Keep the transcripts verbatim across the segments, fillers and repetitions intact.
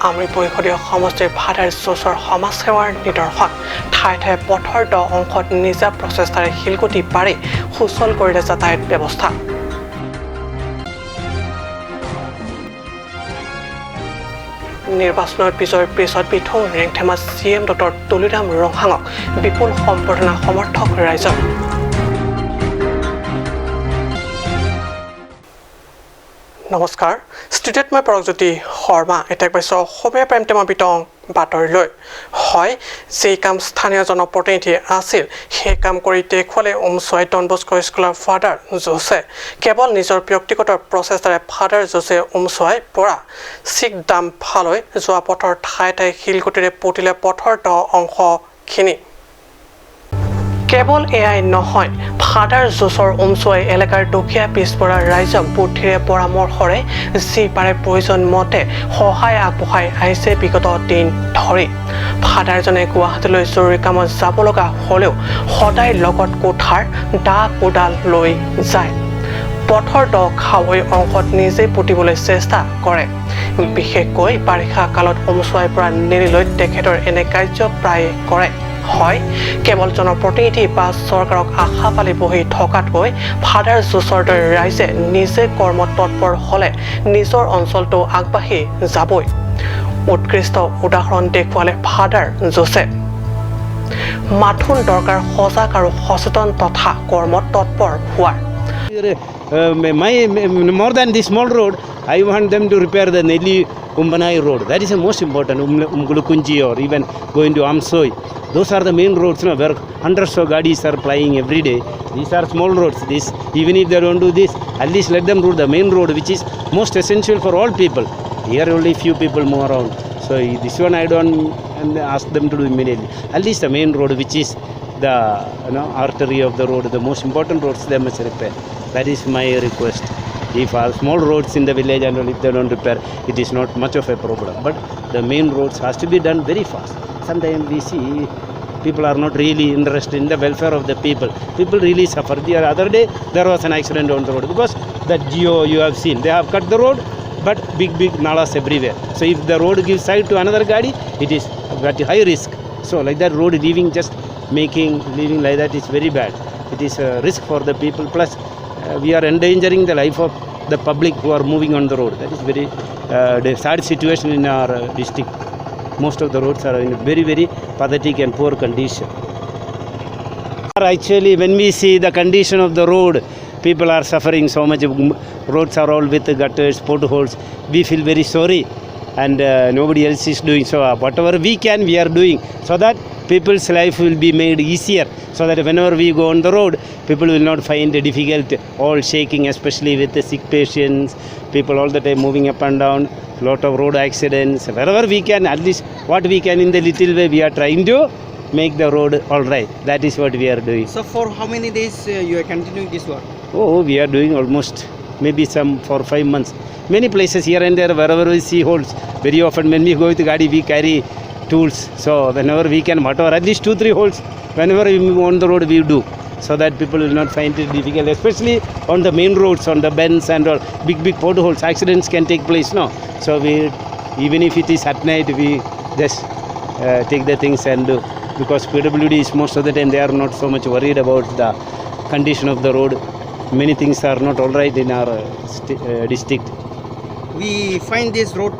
আমৰি পৰিষদীয় সমষ্টিৰ ফাদাৰ জোচৰ সমাজ সেৱাৰ নিদৰ্শন। ঠায়ে ঠায়ে পথৰ দ অংশত নিজা প্ৰচেষ্টাৰে শিলগুটি পাৰি সুচল কৰিলে যাতায়াত ব্যৱস্থা। নিৰ্বাচনৰ বিজয়ৰ পিছত বিথৌ ৰেংথেমা চি এম দত্তৰ তুলিৰাম ৰংহাঙক বিপুল সম্বৰ্ধনা সমৰ্থক ৰাইজৰ। নমস্কাৰ, ষ্টুডিঅ'ত মই পৰকজ্যোতি শৰ্মা। এতিয়া পাইছোঁ অসমীয়া প্ৰাইম টাইমৰ বিতং বাতৰিলৈ। হয়, যি কাম স্থানীয় জনপ্ৰতিনিধি আছিল, সেই কাম কৰি দেখুৱালে উমচুৱাই ডন বস্কো স্কুলৰ ফাদাৰ জোচে। কেৱল নিজৰ ব্যক্তিগত প্ৰচেষ্টাৰে ফাদাৰ জোচে উমচুৱাই পৰা চিকদাম ফাললৈ যোৱা পথৰ ঠায়ে ঠায়ে শিলগুটিৰে পুতিলে পথৰ দ অংশখিনি। কেৱল এয়াই নহয়, ফাদাৰ জোচৰ উমচুৱাই এলেকাৰ দুখীয়া পিছপৰা ৰাইজক বুদ্ধিৰে পৰামৰ্শৰে যি পাৰে প্ৰয়োজন মতে সহায় আগবঢ়াই আহিছে বিগত দিন ধৰি। ফাদাৰজনে গুৱাহাটীলৈ জৰুৰী কামত যাব লগা হ'লেও সদায় লগত কোঠাৰ দা কোদাল লৈ যায়। পথৰ দ খাৱৈ অংশত নিজে পুতিবলৈ চেষ্টা কৰে। বিশেষকৈ বাৰিষা কালত উমচুৱাই পৰা নেলিলৈ তেখেতৰ এনে কাৰ্য প্ৰায়ে কৰে। হয়, কেৱল জনপ্ৰতিনিধি বা চৰকাৰক আশা পালি বহি থকাতকৈ ফাদাৰ জোচৰ দৰে ৰাইজে নিজে কৰ্মত তৎপৰ হ'লে নিজৰ অঞ্চলটো আগবাঢ়ি যাবই। উৎকৃষ্ট উদাহৰণ দেখুৱালে ফাদাৰ জোচে। মাথোন দৰকাৰ সজাগ আৰু সচেতন তথা কৰ্মত তৎপৰ হোৱাৰ। Uh, my, my, more than this small road, I want them to repair the Neli Umbanai road. That is the most important, um, Umgulukunji or even going to Amsoi. Those are the main roads, you know, where hundreds of gadis are plying every day. These are small roads. This, even if they don't do this, at least let them do the main road, which is most essential for all people. Here only few people move around. So this one I don't and ask them to do immediately. At least the main road, which is the, you know, artery of the road, the most important roads, they must repair. That is my request. If our small roads in the village and all, if they don't repair, it is not much of a problem. But the main roads has to be done very fast. Sometimes we see people are not really interested in the welfare of the people. People really suffer. The other day, there was an accident on the road because that Jio you have seen, they have cut the road, but big, big nalas everywhere. So if the road gives side to another gadi, it is at high risk. So like that road leaving, just making, leaving like that is very bad. It is a risk for the people. Plus, uh, we are endangering the life of the public who are moving on the road. That is very, uh, the sad situation in our, uh, district. Most of the roads are in very, very pathetic and poor condition. Actually, when we see the condition of the road, people are suffering so much. Roads are all with gutters, potholes. We feel very sorry, and, uh, nobody else is doing. So, uh, whatever we can, we are doing so that people's life will be made easier, so that whenever we go on the road, people will not find it difficult, all shaking, especially with the sick patients, people all the time moving up and down, lot of road accidents. Wherever we can, at least what we can in the little way, we are trying to make the road all right. That is what we are doing. So for how many days, uh, you are continuing this work? Oh, we are doing almost maybe some four, five months. Many places here and there, wherever we see holes, very often when we go with gadi, we carry tools. So whenever we can, whatever, at least two, three holes, whenever we move on the road, we do, so that people will not find it difficult, especially on the main roads, on the bends and all, big, big potholes, accidents can take place, no? So we, even if it is at night, we just, uh, take the things and do, because P W D is most of the time, they are not so much worried about the condition of the road. Many things are not all right in our, uh, sti-, uh, district. We find this road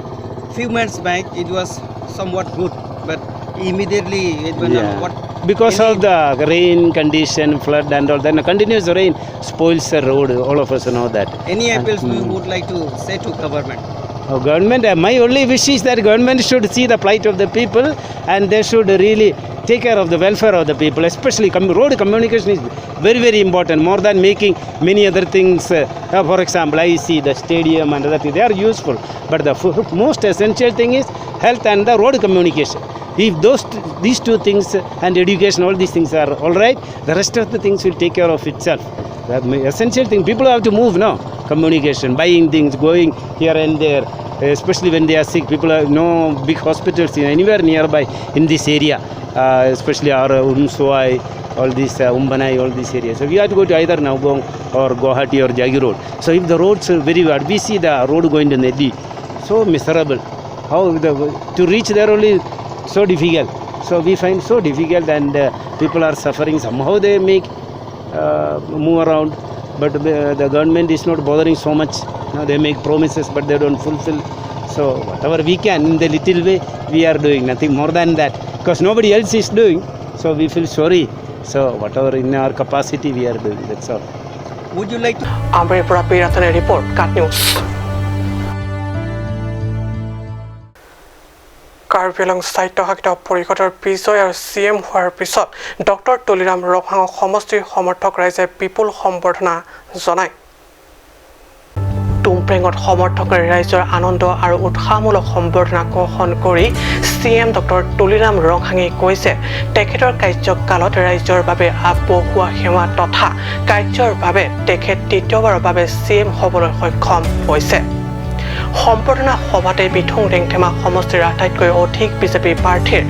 few months back, it was somewhat good, but immediately it went down. Yeah. What, because any of the rain condition, flood and all, then continuous rain spoils the road. All of us know that. Any and, appeals we mm, would like to say to government? Oh, government, uh, my only wish is that government should see the plight of the people and they should really take care of the welfare of the people, especially com-, road communication is very, very important, more than making many other things. Uh, uh, for example, I see the stadium and other things, they are useful. But the f-, most essential thing is health and the road communication. If those t-, these two things and education, all these things are all right, the rest of the things will take care of itself. The ma-, essential thing, people have to move now. Communication, buying things, going here and there, especially when they are sick. People have no big hospitals in anywhere nearby in this area, uh, especially our, uh, Umswai, all this, uh, Umbanai, all this area. So we have to go to either Nagaon or Guwahati or Jagiroad. So if the roads are very bad, we see the road going to Nedi, so miserable. How the, to reach there only so difficult. So we find so difficult, and uh, people are suffering. Somehow they make uh, move around, but uh, the government is not bothering so much. Now they make promises, but they don't fulfill. So whatever we can in the little way, we are doing, nothing more than that, because nobody else is doing. So we feel sorry. So whatever in our capacity, we are doing. That's all. Would you like to? Amritsar Piratane report, Kat News. Karbi আংলং স্বায়ত্তশাসিত পৰিষদৰ বিজয় আৰু C M হোৱাৰ পিছত ডক্টৰ তুলিৰাম ৰংহাঙক সমষ্টিৰ সমৰ্থক ৰাইজে বিপুল সম্বৰ্ধনা জনায়। টুমপ্ৰেঙত সমৰ্থকে ৰাইজৰ আনন্দ আৰু উৎসাহমূলক সম্বৰ্ধনা গ্ৰহণ কৰি চি এম ডক্টৰ তুলিৰাম ৰংহাঙে কৈছে, তেখেতৰ কাৰ্যকালত ৰাইজৰ বাবে আগবঢ়োৱা সেৱা তথা কাৰ্যৰ বাবে তেখেত তৃতীয়বাৰৰ বাবে চি এম হ'বলৈ সক্ষম হৈছে। সম্বৰ্ধনা সভাতে বিথুং ৰেংথেমা সমষ্টিৰ আটাইতকৈ অধিক বিজেপি প্ৰাৰ্থীৰ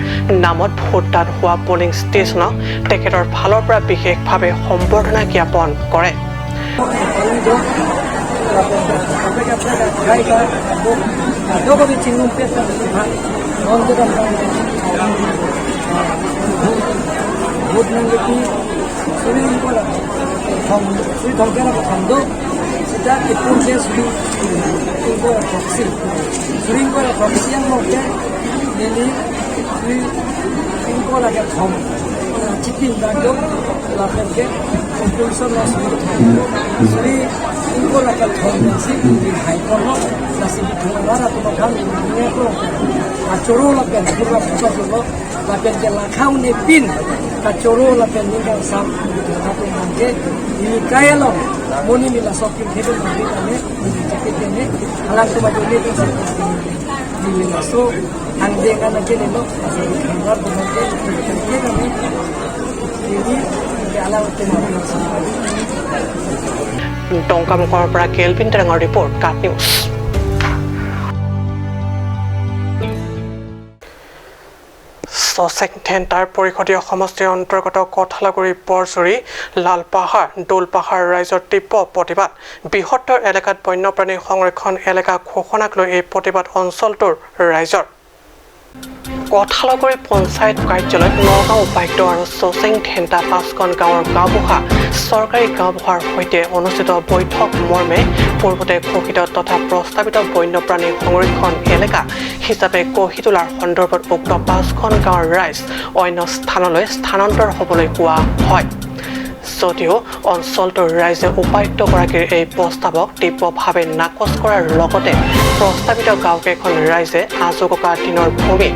নামত ভোটদান হোৱা পলিং ষ্টেচনক তেখেতৰ ফালৰ পৰা বিশেষভাৱে সম্বৰ্ধনা জ্ঞাপন কৰে। Suri ingkoi ra thom, suri thomkep ra kethom do, seta kepun ke suri ingkoi ra throksi. Suri ingkoi ra throksi angbong ke neli suri ingkoi ra kethom chitin bang do, lapen ke conclusion lo suri thom. Suri ingkoi ra kethom si neli hai kono, lasi thom ra tu makan neli ko. Achoro lapen pura pusat lo. Lapen ke lakha un-e pin kachoro lapen ningkan sam atum abang ke neli kai along, mo neli laso akim hedo nangri kami, neli jaket kami, alangtum ajoine pin sam neli laso angdeng anak ke nelo, neli khamar bomang ke, neli kami, neli ke alangtum abang sam. Dongkamukam পৰা কেলভিন টেঙৰ report, কাট নিউজ। চচেং ধেন্তাৰ পৰিষদীয় সমষ্টিৰ অন্তৰ্গত কঠালগুৰি, বৰজুৰি, লালপাহাৰ, দোলপাহাৰ ৰাইজৰ তীব্ৰ প্ৰতিবাদ। বৃহত্তৰ এলেকাত বন্যপ্ৰাণী সংৰক্ষণ এলেকা ঘোষণাক লৈ এই প্ৰতিবাদ অঞ্চলটোৰ ৰাইজৰ। কঠালগুৰি পঞ্চায়ত কাৰ্যালয়ত নগাঁও উপায়ুক্ত আৰু চচেং ধেন্তা পাঁচখন গাঁৱৰ গাঁওবুঢ়া, চৰকাৰী গাঁওবুঢ়াৰ সৈতে অনুষ্ঠিত বৈঠক মৰ্মে পূৰ্বতে ঘোষিত তথা প্ৰস্তাৱিত বন্যপ্ৰাণী সংৰক্ষণ এলেকা হিচাপে গঢ়ি তোলাৰ সন্দৰ্ভত উক্ত পাঁচখন গাঁৱৰ ৰাইজ অন্য স্থানলৈ স্থানান্তৰ হ'বলৈ কোৱা হয়। যদিও অঞ্চলটোৰ ৰাইজে উপায়ুক্তগৰাকীৰ এই প্ৰস্তাৱক তীব্ৰভাৱে নাকচ কৰাৰ লগতে প্ৰস্তাৱিত গাঁওকেইখন ৰাইজে আজো ককা দিনৰ ভূমি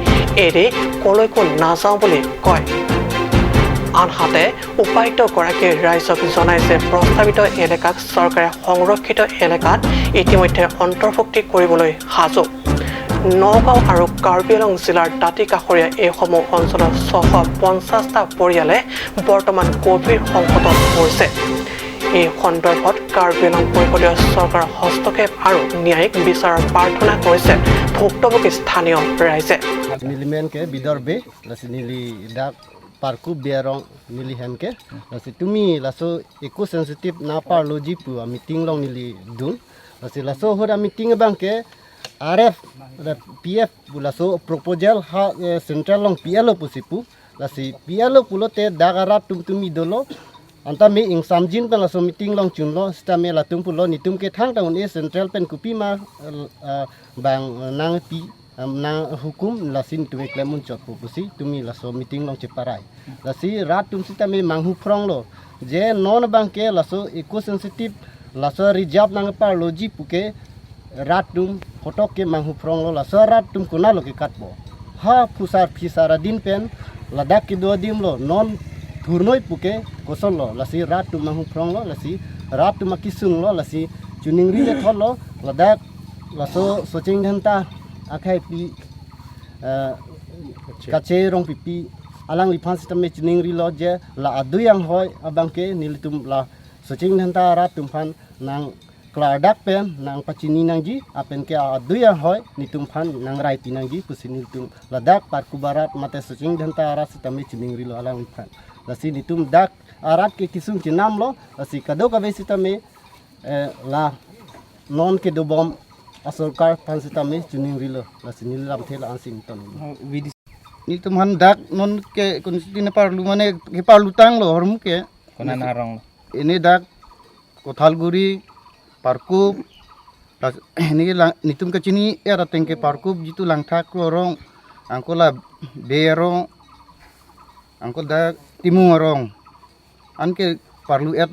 এৰি কলৈকো নাযাওঁ বুলি কয়। আনহাতে উপায়ুক্তগৰাকীয়ে ৰাইজক জনায় যে প্ৰস্তাৱিত এলেকাক চৰকাৰে সংৰক্ষিত এলেকাত ইতিমধ্যে অন্তৰ্ভুক্তি কৰিবলৈ সাজু। নগাঁও আৰু কাৰ্বি আংলং জিলাৰ দাঁতি কাষৰীয়া এইসমূহ অঞ্চলৰ ছশ পঞ্চাশটা পৰিয়ালে বৰ্তমান গভীৰ সংকটত পৰিছে। এই সন্দৰ্ভত কাৰ্বি আংলং পৰিষদীয় চৰকাৰৰ হস্তক্ষেপ আৰু ন্যায়িক বিচাৰৰ প্ৰাৰ্থনা কৰিছে ভুক্তভোগী স্থানীয় ৰাইজে। Neli men ke Bidor Bey, lasi neli dak Parkup Berong neli hem ke, lasi tumi laso eco sensitive nangparloji pu ameeting along neli dun. Lasi laso ahut ameeting abang ke R F, P F pu laso proposal ha, eh, central along P L O pusi pu. Lasi P L O pulote dak arat tum tumi dolo. Anta me ingsamjin pen laso meeting along chunlo, seta me latum pulo, netum ke thangta un-e central pen kopima, eh, bang, eh, nangpi, eh, nanghukum, lasi netum keklem unchotpo pusi tumi laso meeting along cheparai. Lasi rat atum seta me manghuphronglo, je non abang ke laso eco sensitive, laso reserve nangparloji puke rat atum kotok ke manghuphronglo, laso rat atum konatlo kekatpo. Ha phusar phisar adin pen ladak kedo adim lo, non thurnoi puke kosonlo, lasi rat atum manghuphronglo, lasi rat atum akesunglo, lasi chiningri le thotlo, ladak laso Socheng Dhenta akhai pi, eh, Kache Rongpipi, alangliphan sitame chiningrilo je la adui anghoi abang ke nelitum la Socheng Dhenta arat atum aphan nangklardak pen nangpachini nangji, lapen ke adui anghoi netum aphan nangrai pi nangji pusi nelitum ladak Parkup arat mate Socheng Dhenta arat sitame chiningrilo alangliphan. Lasi netum dak arat ke kesung chenamlo, lasi kadokave sitame, eh, la non kedobom Asorkar aphan sitame chiningrilo, lasi neli lamthe la-an si ingtonlo. Oh, V D C. Nelitum aphan dak non ke constituency ne parlu mane keparlu tanglo ahormu ke. Konat arong lo? Ini dak Kothalguri, Parkup, las-, ini lang, nelitum kachini-et ateng ke Parkup jitu Langthak arong, anke la Bey arong, anke dak Timung arong. Anke parlu-et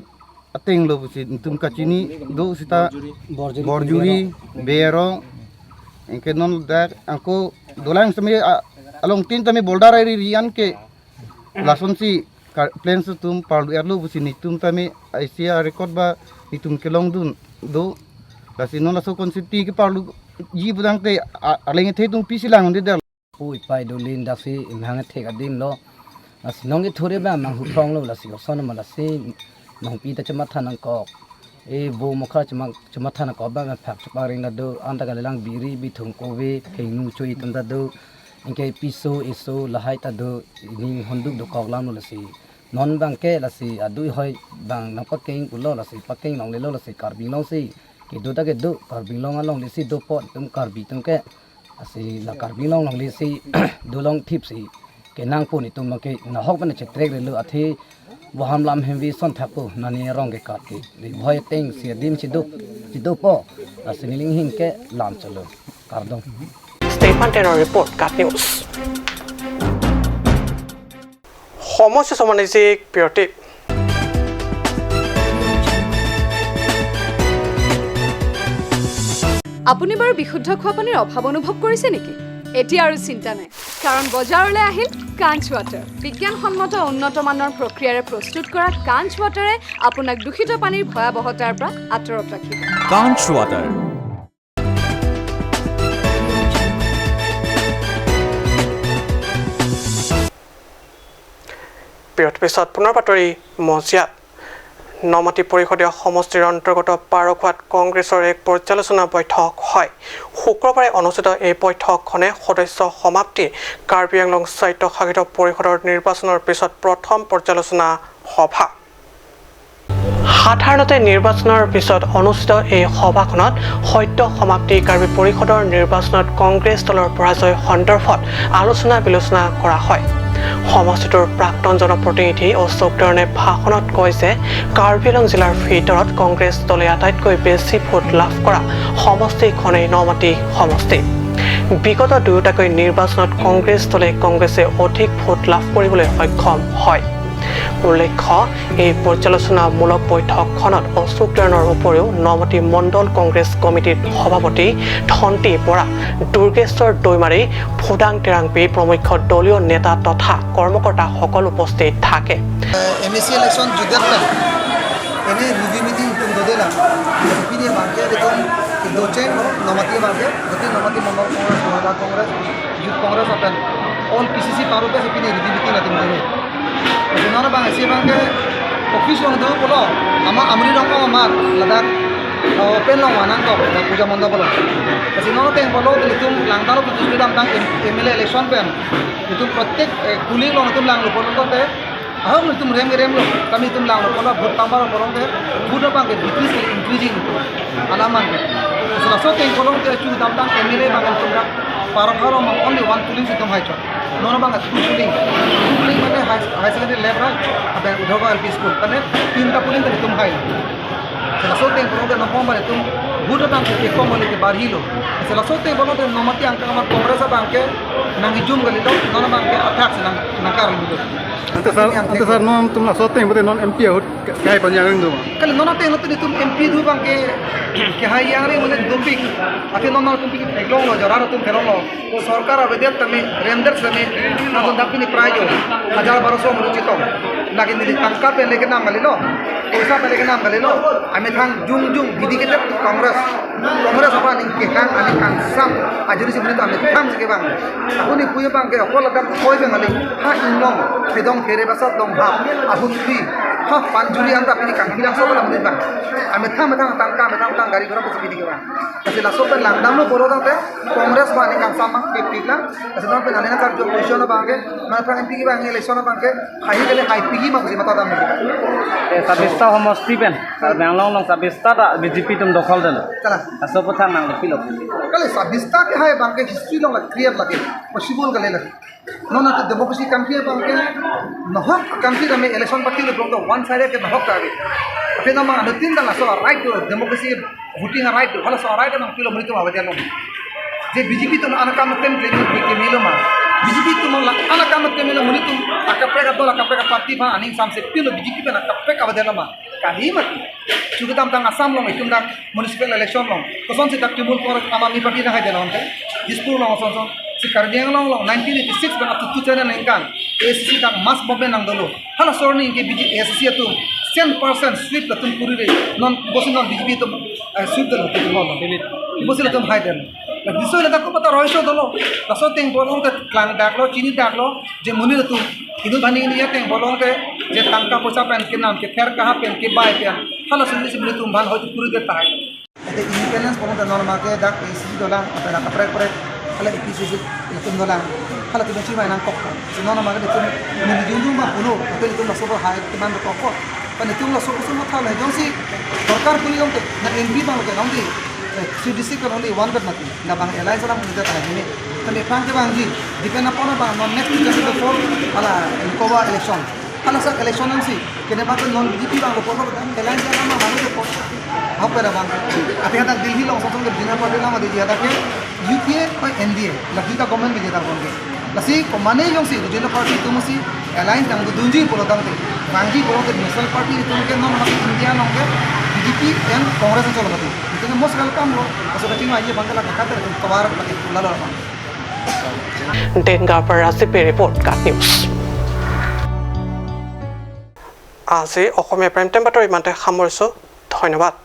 atenglo pusi nelitum kachini do sita Borjuri. Borjuri, Bey arong. Anke non dak anke dolang sitame a-, along tin tame boulder ri ri anke lasonsi ka-, plains atum parlu-etlo pusi nelitum tame I C R record ba nelitum kelongdun do. Lasi non laso constituency keparluji pudamte a-, arleng ethe atum pisi langdedetlo. Pu ipai do lin daksi imhang thek adim lo. Lasi nong ke thuri ba manghu phronglo, lasi oson ma lasi nongpi ta chematha nangkok. E bo mokha chema-, chematha nangkok ba mangphak cheparing ta do, anta kalilang biri bithung kove phengnu chui atum ta do. Anke piso eso lahai ta do, ini honduk dokok lamlo lasi. Non abangke lasi adui hoi bang nangpakeng pulo lasi pakeng longlelo lasi Karbi Anglong si. Kedo ta kedo Karbi Anglong alongle si dopo atum Karbi atum ke. Lasi la Karbi Anglong alongle si dolong thip si kenangpo nelitum ke nahok mane chetrekrelo athe boham lam hemvi son thapo nani arong ke kat ke. Li bhoi ateng si adim chido, chidopo. Lasi neli hingke lam cholo. Kardom. Stefan Tenor report, KAT News. সময় সমানে যে বিৰতি। আপুনি বাৰু বিশুদ্ধ খোৱা পানীৰ অভাৱ অনুভৱ কৰিছে নেকি? এতিয়া আৰু চিন্তা নাই, কাৰণ বজাৰলৈ আহিল কাঞ্চ ৱাটাৰ। বিজ্ঞানসন্মত উন্নত মানৰ প্ৰক্ৰিয়াৰে প্ৰস্তুত কৰা কাঞ্চ ৱাটাৰে আপোনাক দূষিত পানীৰ ভয়াৱহতাৰ পৰা আঁতৰত ৰাখিব। কাঞ্চ ৱাটাৰ। বিৰতিৰ পিছত পুনৰ বাতৰি মজিয়াত। নমাটি পৰিষদীয় সমষ্টিৰ অন্তৰ্গত পাৰখোৱাত কংগ্ৰেছৰ এক পৰ্যালোচনা বৈঠক হয়। শুক্ৰবাৰে অনুষ্ঠিত এই বৈঠকখনে সদস্য সমাপ্তি কাৰ্বি আংলং স্বায়ত্তশাসিত পৰিষদৰ নিৰ্বাচনৰ পিছত প্ৰথম পৰ্যালোচনা সভা। সাধাৰণতে নিৰ্বাচনৰ পিছত অনুষ্ঠিত এই সভাখনত সদ্য সমাপ্তি কাৰ্বি পৰিষদৰ নিৰ্বাচনত কংগ্ৰেছ দলৰ পৰাজয় সন্দৰ্ভত আলোচনা বিলোচনা কৰা হয়। সমষ্টিটোৰ প্ৰাক্তন জনপ্ৰতিনিধি অশোক তেৰণে ভাষণত কয় যে কাৰ্বি আংলং জিলাৰ ভিতৰত কংগ্ৰেছ দলে আটাইতকৈ বেছি ভোট লাভ কৰা সমষ্টিখনেই নমাটি সমষ্টি। বিগত দুয়োটাকৈ নিৰ্বাচনত কংগ্ৰেছ দলে কংগ্ৰেছে অধিক ভোট লাভ কৰিবলৈ সক্ষম হয়। উল্লেখ্য, এই পৰ্যালোচনামূলক বৈঠকখনত অশোক তেৰণৰ উপৰিও নমাটি মণ্ডল কংগ্ৰেছ কমিটিৰ সভাপতি ধন্তি বৰা, দুৰ্গেশ্বৰ দৈমাৰী, ফুডাং টেৰাংপী প্ৰমুখ্য দলীয় নেতা তথা কৰ্মকৰ্তাসকল উপস্থিত থাকে। এম এ চি ইলেকশ্যন যোগে এনে ৰিভিউ মিটিং ইটো দদেলা। এপিনে বাংকে দেখোন দোচেং নমাটি বাংকে, গতি নমাটি মণ্ডল কংগ্ৰেছ, মহিলা Congress, Youth Congress apen all P C C paru pe si pini review meeting latum dulu. Jadi non abang isi abang ke office along dulu pulo, ama Amri along ko ama ladak, oh, pen along mana ko, ladak puja mondop along. Jadi non ateng pulo, itum langdang lo putus bidam tang M-, M L A election pen. Itum protek, eh, kuling along itum langlo pulo te. Ahok itum rem rem lo, kami itum langlo pulo, vote tambah lo pulo te, vote abang ke decrease ke increasing. Alaman ke. Laso ateng pulo te chu dam tang M L A abang itum dak, parok haro mang only one polling si itum hai chot. Non abang two polling. Two polling mane high, high secondary left right, abang Udhava L P school. Kane tinta polling tadi itum hai. Laso ateng pulo te non abang itum vote abang ke kom mane ke barhi lo. Laso ateng pulo te nomati angka amar Congress abang ke nang ijum kali lo, non abang ke athak si nang, nang kar lo. Ante sir, ante sir, non itum laso ateng pulote non M P ahut kehai panyang do. Kali non ateng lo itum M P do abang ke, kehai yang ri mane dopik. Ati non non itum pik theklonglo, jarar itum theklonglo. Sorkar avedet tame, render tame, na don dak pini prize jo. Hajar baroso muru chitong. Lagi neli tangka pen leke nam kali lo. Poisa pen leke nam kali lo. Amethang jung jung, dedicated to Congress. Congress apa ning kehang ani kangsam. Ajuri si beri tame tham si kevang. Ako ni puye abang ke, ako ladak koi bang kali. Ha inglong, kedong kere basat dong ha. Ahut pi. Ha, panjuri anta pini kangpirang so pala menit bang. Amethang methang tangka, amethang methang gari ghora pusi pini ke bang. Lasi laso pen langdamlo pulo tangte Congress bang ne kangsam bang pipik lang. Lasi non pen ane nangkarju opposition abang ke, mana prang M P ke bang, election abang ke, hai kali hai pigi ma pusi mata dam. Eh, sabista homosti pen, Karbi Anglong along sabista ta B J P atum dokhol dolo. Kalang. Laso aphuthak nanglepilo. Kali sabista ke hai bang ke history along la create lagi, possible kali lagi. Non atu democracy country abang ke, nahok country kami election party le belum to one side ke nahok kami. Tapi nama anu tin dan laso right to democracy, voting right to, halaso right nangpilo monit atum avedetlo. Je B J P atum anakam tem claim ke melo ma. B J P atum la anakam tem melo monit atum akaprek adol akaprek party aphan aning samse pilo B J P pen akaprek avedetlo ma. Kali mati. Chukedamtang Assam along itum dak municipal election along. Kosonsi dak Trinamool Congress Aam Aadmi Party nanghaidetlo ante. Dispur along kosonson. Si Karbi Anglong along nineteen eighty-six pen up to two thousand ningkan A S D C dak mass movement nangdolo. Halaso arni ke B J P A S D C atum cent percent sweep latum kurire. Non bosi non B J P atum, eh, sweep dolo atum dolo. Bosi latum haidetlo. La diso la dak ko pata roiso dolo. Laso ateng bolong te klang daklo, chini daklo. Je monit atum inut bani ini ateng bolong te, je tangka poisa pen kenam, kether kaha pen, kebai pen, halaso si monit atum aphan hoi kuri det tahai. Ate independence bolong te non ma ke dak A C C dolang, ate dak kaprek kaprek, hala A P C C itum dolang, hala itum chimai nangkok. Si non ma ke itum monit jumjum bang pulo, ate itum laso hai teman kok. Pan itum laso kusum matha le jongsi sorkar kuli long te, na M P bang lo ke long di, eh, three district kan only one vet mati. Labang alliance alam kita tahan ini. Kami pang ke bang ji, depend upon bang non next twenty twenty-four hala Loksabha election. Hala sa election nangsi, kene bang ke non B J P bang lo pon bang alliance alam bang lo pon. Hau pada bang. Ati kata Delhi along sosong ke Regional Party nama di jada ke U P A or N D A, lagi ka government di jada bang ke. Lasi komane jongsi Regional Party atum si alliance nangdodunji pulo tangte, vangji pulo tangte National Party atum ke non mati India along ke B J P and Congress cholo mati. Itum ke most welcome lo. Kaso kaching aje bang ke la kakat atum tovar lagi lalo bang. Dengapara C P report, KAT News. Aji Okhomia Prime Time batori imante hamorso. Dhonyobad.